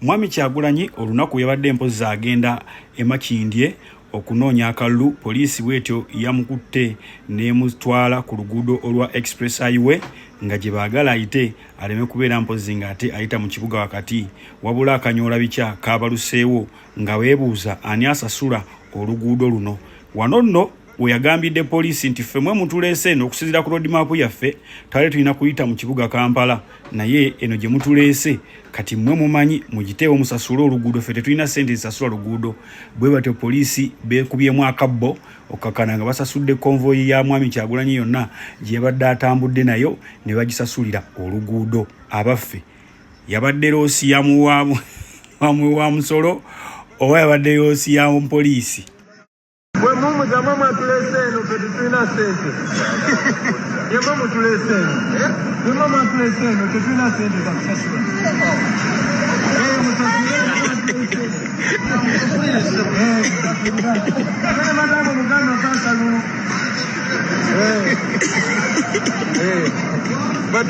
Mwami Kyagulanyi olunaku yabadde mpozzi agenda e Makindye okunoonya akalulu, poliisi bwetyo yamukutte n'emutwala ku luguudo olwa Express Highway nga gye baagala ayite aleme kubeera mpozzi ng'ate ayita mu kibuga wakati. Wabula akanyoola bikya kaabaluseewo nga beebuuza ani asasula oluguudo luno. Wano nno we yagambidde poliisi nti ffe mwe mutuleese eno okusinziira ku roadmap yaffe twali tulina kuyita mu kibuga Kampala naye eno gye mutuleese kati mmwe mumanyi mugiteewo musasule oluguudo ffe tetulina ssente zisasula luguudo. Bwe batyo poliisi beekubyemu akabbo okukakana nga basasudde konvoyi ya mwami Kyagulanyi yonna gye yabadde atambudde nayo ne bagisasulira oluguudo. Abaffe yabadde loosi ya muwa musolo oba yabadde loosi ya poliisi? Mwe mumuzamwe mwatulese eno ffe tetulina ssente. Yemwe mutulese eno. Yemwe mwatulese eno tetulina ssente za kusasula. Musasule mwatulese. Madamu muganda okankalulu. But